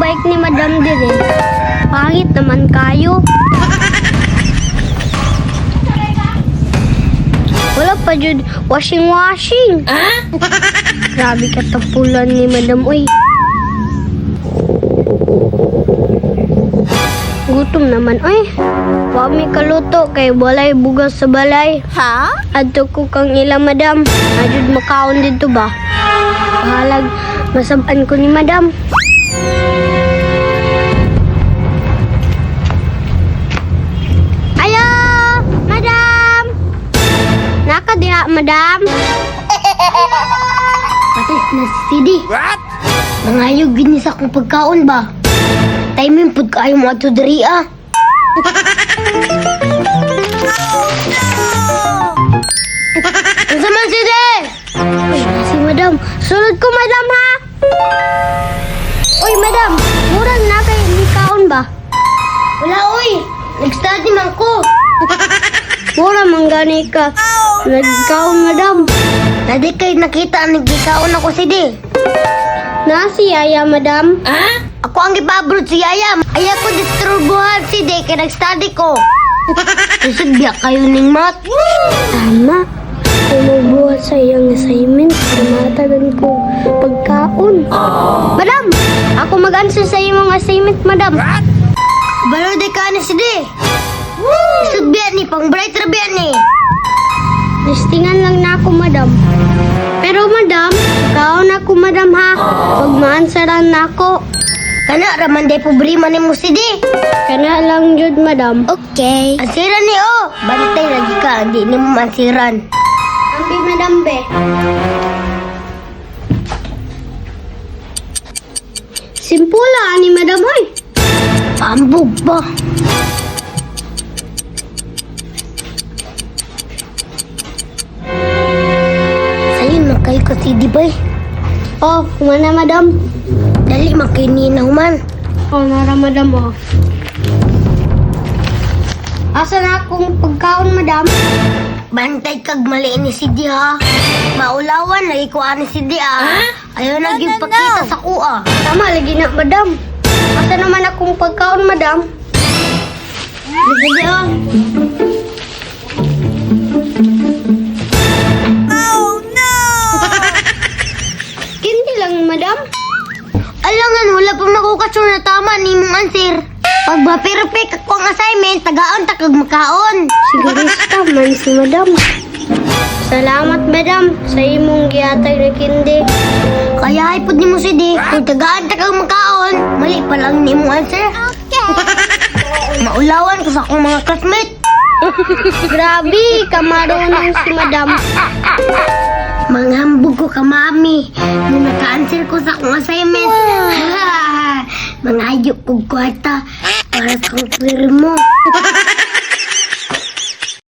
bike ni Madam dire. Pangit naman kayo. Wala pa jud washing washing. Grabe katapulan ni Madam oy. Gutom naman oy. Wa mi kaluto kay walay bugas sa balay. Ha? Adto ko kang ila, Madam. Adjud makaon dito ba? Bahalag masaban ko ni Madam. Ayo, Madam. Naka diha, Madam. Patay na si Sidi. What? Nangayog gini sa akong pagkaon ba? Timing pud kaayo mo adto diri ah. Unsa man, Sidi? Uy, si Madam. Sulod ko, Madam, ha? Uy, Madam. Murag na kay likaon ba? Wala oy. Nag-study man ko. Mura man gani ka. Nagkaon, Madam. Dadi kay nakita ang nagkikaon ako, Sidi. Na si Yaya, Madam. Ako ang gipaabroad si Yaya. Ayaw ko disturbuhan si Day kay nag-study ko. Kusog biya kayo ning mat. Tama. Kumubuhat sa iyang assignment para matagan ko pagkaon. Madam! Ako mag-answer sa imong assignment, Madam. What? Balo di ka na si Day. Kusog biya ni, pang brighter biya ni. Listingan lang na ako, Madam. Pero, Madam, kaon ako, Madam, ha? Pag ma-answeran na ako. Kana raman day problema ni mo si Day. Kana lang jud, Madam. Okay. Ansiran ni oh. Bantay lagi ka, hindi ni mo mansiran. Ambi, Madam, be. Simpula ani, Madam, hoy. Ambog pa. Sayon man kayo ko si Di bay. Oh, kumana, Madam. Dali man kayo ni man. Oh, nara, Madam, oh. Asa na akong pagkaon, Madam? Bantay kag mali ni si Di ha. Maulawan lagi ko ani si Di ah. Ayaw na gyud pakita sa kuha. Tama, lagi na, Madam. Asa naman akong pagkaon, Madam? Di si ah. Oh no! Kindi lang, Madam. Alangan wala pa makukasur na tama ni mong answer. Pag ma-perfect ako ang assignment, tagaon ta kag makaon. Sigurista man si Madam. Salamat, Madam, sa imong gihatag na kindi. Kaya ay pud nimo si Di, kung tagaan ta kag makaon, mali pa lang ni mong answer. Okay. Maulawan ko sa akong mga classmate. Grabe, kamarunong si Madam. Manghambog ko ka, mami. Nung naka-answer ko sa akong assignment. Mangayo kog kwarta para sa akong mo.